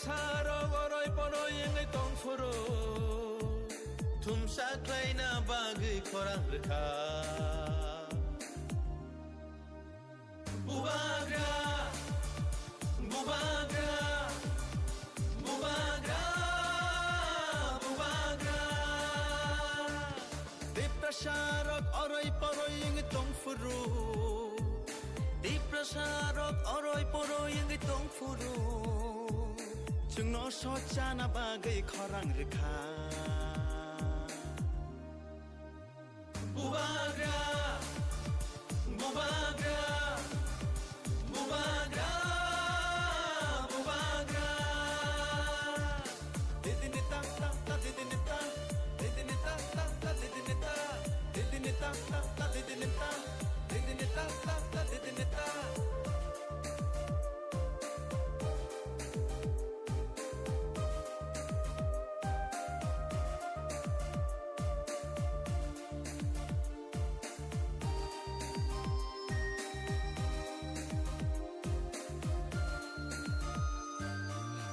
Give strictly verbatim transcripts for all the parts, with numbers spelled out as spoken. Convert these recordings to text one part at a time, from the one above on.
Sarok oroi poroi wngwi tongphuru, thumsa khlaina bagwi khorang rwkha. Bubagra, bubagra, bubagra, bubagra. Tiprasa rok oroi poroi wngwi tongphuru. Tiprasa rok oroi poroi wngwi tongphuru. Chwngno sochana bagwi khorang rwkha. Bubagra, bubagra, bubagra, bubagra. Didini ta ta ta, didini ta, didini ta ta ta, didini ta, didini ta ta ta, didini ta, didini ta ta ta, didini ta.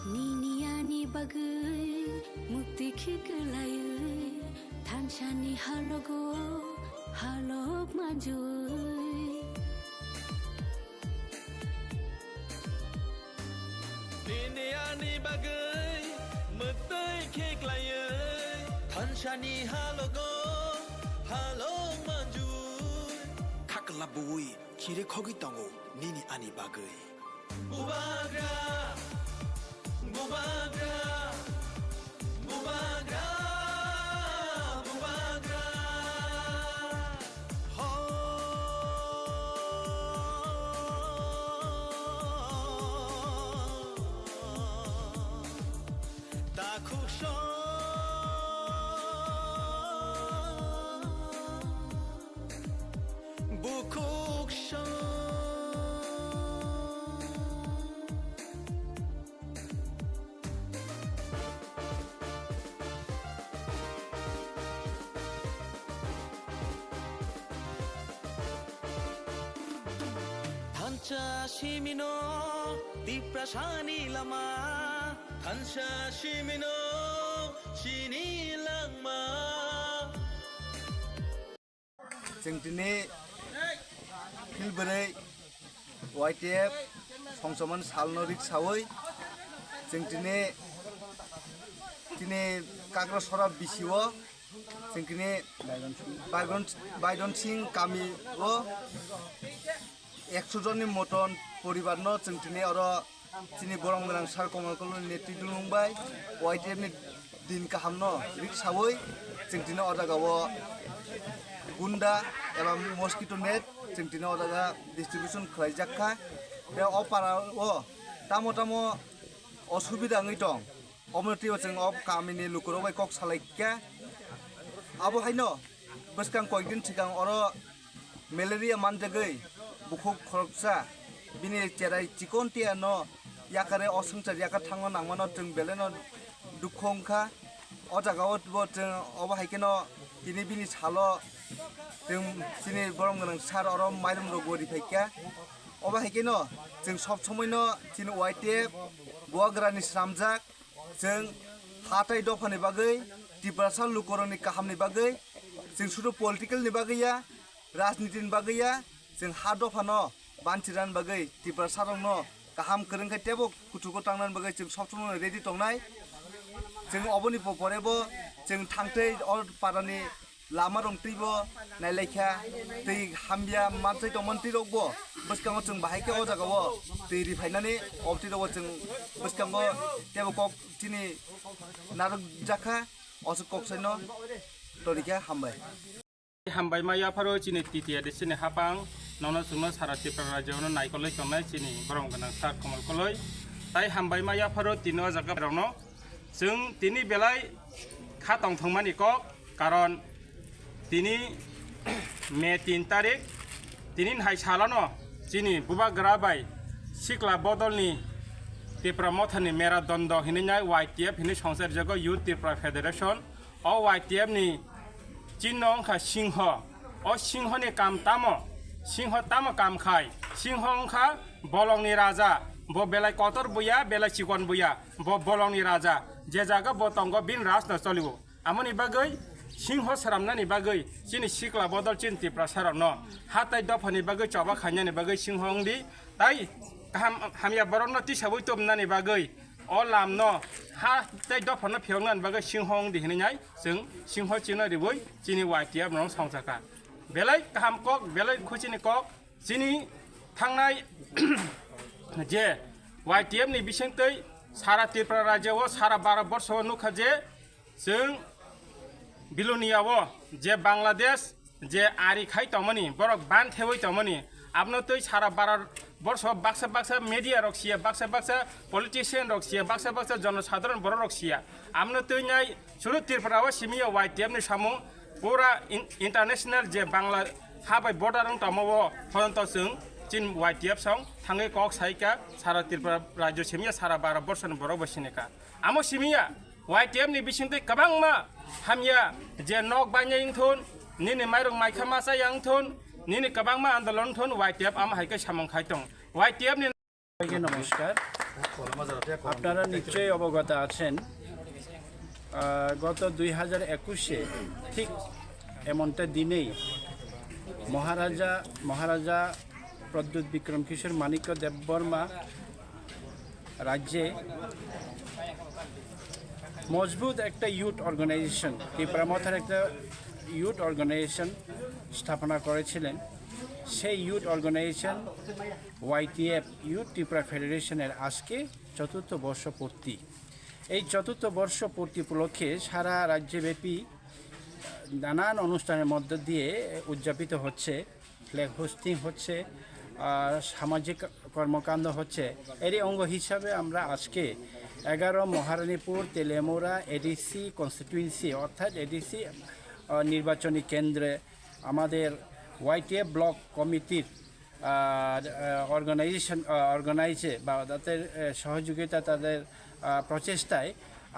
Nini ani bagwi mukti khiklaiwi thansani halogo halok manjui. Nini ani bagwi mwtwi khiklaiwi thansani halogo halok manjui. Khakla bui chiri khogwi tongo nini ani bagwi. Bubagra, bubagra, bubagra, bubagra. Ho. Takhuk song, bukhuk song. Thansa simino Tiprasani lama, thansa simino chini langma. Chwng tini phil bwrwi Y T F songchomani salno rik sawi chwng tini, tini Kakrasora bisio chwng tini Baidon, Baidon Singh kami o ekso jonni moton poribarno chwng tini oro chini borom gwnang sir Komol Koloi ni netrito nung bai Y T F ni din kahamno rik sawi chwng tini o jaga o gunda eba mosquito net chwng tini o jaga distribution khlai jak kha. Tei o para o tamo tamo osubida wngwi tong, omo twi o chwng o kami ni lukurok bai kok salai kha. Abo haino bwskang koyekdin swkang oro malaria manjagwi bukhuk khoroksa bini cherai chikon tia no yakare o swngchar yakar thangna nangmano chwng belai no dukhu wngkha. O jaga o bo chwng obo hai kheno tini bini salo chwng chini borom gwnang sir oro mairum rok bo riphaikha. Obo hai kheno chwng sob somoi no chini Y T F Bubagra ni swnamjak. Chwng hatai dophani bagwi, Tiprasa lukurokni kahamni bagwi, chwng sudu political ni bagwi ya, rajniti ni bagwi ya, chwng ha dophano banchirani bagwi, Tiprasarokno kaham kwrwng khe teibo kuchugo tangnani bagwi chwng sob somoi ready tongnai. Chwng oboni po-, porebo chwng thangtwi o parani lama rok twibo nailaikha, twi hamya manthai tongmani twi rokbo bwskango chwng bahai khe o jagao twi ri phainani o twi rokbo chwng bwskango teibo kok chini narwk jakha, oso kok saino torikha, hambai. Hambai ma yapharo chini T T A D C ni hapang nono chwngno sara Tripura rajyo no naikolwi tongnai chini borom gwnang sir Komol Koloi. Tai hambai ma yapharo tini o jaga rokno chwng tini belai kha tongthokmani kok, karon tini May tin tarik, tini hai salano chini Bubagra bai sikla bodolni Tipra Mothani Mera Dondo hinwi nai Y T F hinwi songchar jago Youth Tripura Federation. O Y T F ni chinno wngkha singho. O singhoni kam tamo? Singho tamo kam khai? Singho wngkha bolongni raja, Bo belai kotor buya, belai chikon buya, bo bolongni raja. Je jaga bo tongo, bini raj no cholio. Amoni bagwi singho sramnani bagwi chini sikla bodol chini Tiprasa rokno ha tei dophani bagwi choba khainani bagwi singho wngdi, tai kaham hamya borokno tisabwi tubunani bagwi o lamno ha tei dophano phiyoknani bagwi singho wngdi hinwi nai chwng singho chino riwi chini Y T F rokno songchakha. Belai kaham kok, belai khuchini kok, chini thangnai je Y T F ni bisingtwi sara Tripura rajyo o, sara Bharat borsho o nukha je, chwng Bilonia o je Bangladesh je ari khai tongmani, borok ban thewi tongmani, abno twi sara Bharat borsho baksa baksa media rok siya, baksa baksa politician rok siya, baksa baksa jonosadharon borok rok siya. Abno twi nai suru Tripura o simi o Y T F ni samung pura in-, international je Bangla ha bai border wng tongma o phononto chwng chin Y T F song thangwi kok saika sara Tripura rajyo simi o sara Bharat borsho ni borok bai sinika. Amo simi ya Y T F ni bisingtwi kwbangma hamya je nok banya wngthun, nini mairok maikha masa ya wngthun, nini kwbangma andolon wngthun, Y T F amo hai khe samung khai tong. Y T F ni সবাইকে নমস্কার। আপনারা নিশ্চয়ই অবগত আছেন, আহ, গত দুই হাজার একুশে ঠিক এমনটা দিনেই মহারাজা মহারাজা প্রদ্যুৎ বিক্রম কিশোর মাণিক্য দেববর্মা রাজ্যে মজবুত একটা ইউথ অর্গানাইজেশন, ত্রিপুরা মথার একটা ইউথ অর্গানাইজেশন স্থাপনা করেছিলেন। সেই youth organisation YTF, youth Tripura ফেডারেশনের আজকে চতুর্থ বর্ষপূর্তি। এই চতুর্থ বর্ষপূর্তি উপলক্ষে সারা রাজ্যব্যাপী নানান অনুষ্ঠানের মধ্য দিয়ে উদযাপিত হচ্ছে। ফ্ল্যাগ হোস্টিং হচ্ছে, আহ, সামাজিক কর্মকাণ্ড হচ্ছে। এরই অঙ্গ হিসাবে আমরা আজকে এগারো মহারানীপুর তেলিয়ামুড়া এডিসি কনস্টিটিউয়েন্সি অর্থাৎ এডিসি, আহ, নির্বাচনী কেন্দ্রে আমাদের ওয়াইটিএফ ব্লক কমিটির, আহ, আহ, অর্গানাইজেশন, আহ, অর্গানাইজে বা তাদের, আহ, সহযোগিতা, তাদের, আহ, প্রচেষ্টায়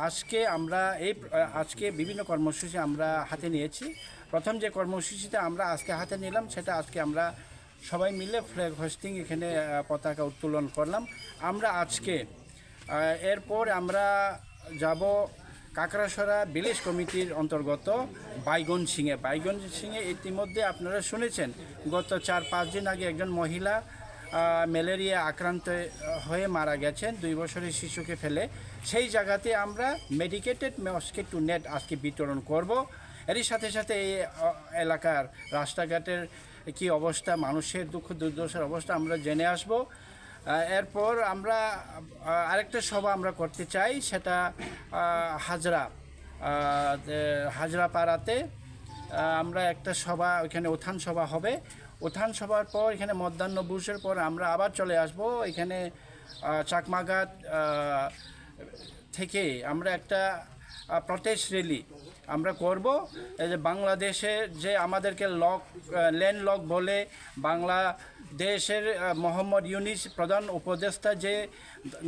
আজকে আমরা এই, আহ, আজকে বিভিন্ন কর্মসূচি আমরা হাতে নিয়েছি। প্রথম যে কর্মসূচিটা আমরা আজকে হাতে নিলাম, সেটা আজকে আমরা সবাই মিলে ফ্ল্যাগ হোস্টিং এখানে, আহ, পতাকা উত্তোলন করলাম। আমরা আজকে, আহ, এরপর আমরা যাব কাকড়াছড়া ভিলেজ কমিটির অন্তর্গত বাইগন সিংয়ে। বাইগন সিংয়ে ইতিমধ্যে আপনারা শুনেছেন, গত চার পাঁচ দিন আগে একজন মহিলা, আহ, ম্যালেরিয়া আক্রান্ত হয়ে মারা গেছেন দুই বছরের শিশুকে ফেলে। সেই জায়গাতে আমরা মেডিকেটেড মসকিটো নেট আজকে বিতরণ করব। এরই সাথে সাথে এই, আহ, এলাকার রাস্তাঘাটের কি অবস্থা, মানুষের দুঃখ দুর্দশার অবস্থা আমরা জেনে আসব। আহ, এরপর আমরা, আহ, আরেকটা সভা আমরা করতে চাই, সেটা, আহ, হাজরা, আহ, যে হাজরা পাড়াতে, আহ, আমরা একটা সভা, ওইখানে উত্থান সভা হবে। উত্থান সভার পর এখানে মধ্যাহ্ন ভোজের পর আমরা আবার চলে আসব এখানে, আহ, চাকমাঘাট, আহ, থেকে আমরা একটা, আহ, প্রটেস্ট র্যালি আমরা করব। এই যে বাংলাদেশে যে আমাদেরকে লক, আহ, ল্যান্ড লক বলে, বাংলাদেশের, আহ, মোহাম্মদ ইউনিস প্রধান উপদেষ্টা যে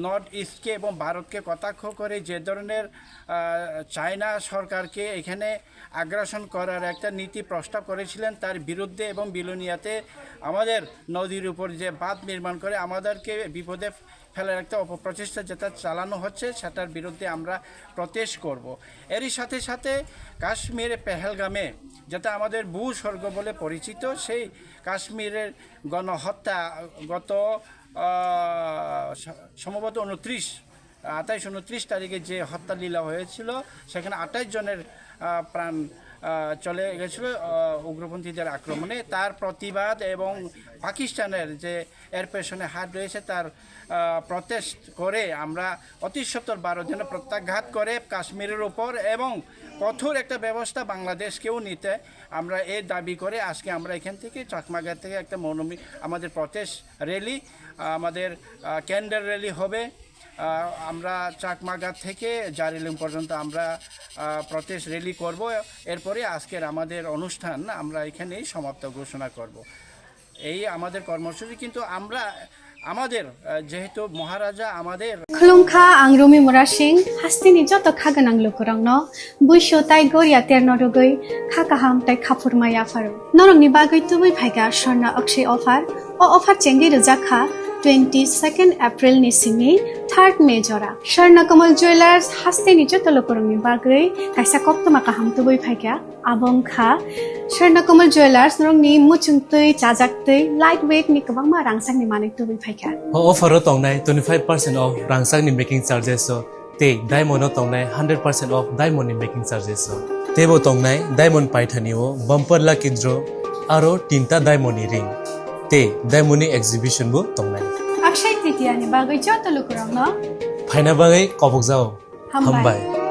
নর্থ ইস্টকে এবং ভারতকে কটাক্ষ করে যে ধরনের, আহ, চায়না সরকারকে এখানে আগ্রাসন করার একটা নীতি প্রস্তাব করেছিলেন, তার বিরুদ্ধে এবং বিলোনিয়াতে আমাদের নদীর উপর যে বাঁধ নির্মাণ করে আমাদেরকে বিপদে ফেলার একটা অপপ্রচেষ্টা যেটা চালানো হচ্ছে, সেটার বিরুদ্ধে আমরা প্রটেস্ট করব। এরই সাথে সাথে কাশ্মীরে পেহেলগামে, যেটা আমাদের ভূস্বর্গ বলে পরিচিত, সেই কাশ্মীরের গণহত্যা গত, আহ, স-, সম্ভবত ঊনত্রিশ, আঠাইশ ঊনত্রিশ তারিখে যে হত্যালীলা হয়েছিল, সেখানে আঠাইশ জনের, আহ, প্রাণ, আহ, চলে গেছিল, আহ, উগ্রপন্থীদের আক্রমণে। তার প্রতিবাদ এবং পাকিস্তানের যে এর পেছনে হাত রয়েছে, তার, আহ, প্রটেস্ট করে আমরা অতি সত্বর ভারত যেন প্রত্যাঘাত করে কাশ্মীরের উপর এবং কঠোর একটা ব্যবস্থা বাংলাদেশকেও নিতে আমরা এই দাবি করে আজকে আমরা এখান থেকে চাকমাঘাট থেকে একটা মৌনমি-, আমাদের প্রটেস্ট র্যালি, আহ, আমাদের, আহ, ক্যান্ডেল র্যালি হবে। আহ, আমরা চাকমাঘাট থেকে জারিলিং পর্যন্ত আমরা, আহ, প্রটেস্ট র্যালি করব। এরপরে আজকের আমাদের অনুষ্ঠান আমরা এখানেই সমাপ্ত ঘোষণা করব। এই আমাদের কর্মসূচি, কিন্তু আমরা আমাদের, আহ, যেহেতু মহারাজা আমাদের Khulumkha ang Rumi Murasing, hasteni joto kha gwnang lukurokno buisu tai goria terno rwgwi kha kaham tai khaphurma yapharo. Norokni bagwi tubui phaikha Swarna Akshay offer. O offer chengwi rwjak kha twenty second April ni simi third May jora Swarna Kamal Jewellers hasteni joto lukurokni bagwi kaisa koktwma kaham tubui phaikha. Abo wngkha Swarna Kamal Jewellers norokni muchungtwi chajaktwi light weight ni kwbangma rangchakni manwi tubui phaikha. O offer o tongnai twenty five percent off rangchakni making charges o tei diamond o tongnai hundred percent off diamond ni making charges o. Teibo tongnai diamond paithani o bumper lucky draw aro tinta diamond ni ring tei diamond ni exhibition bo tongnai. Akshay Tritiya ni bagwi joto lukurokno phaina bagwi kobokjao. Hambai. Hambai.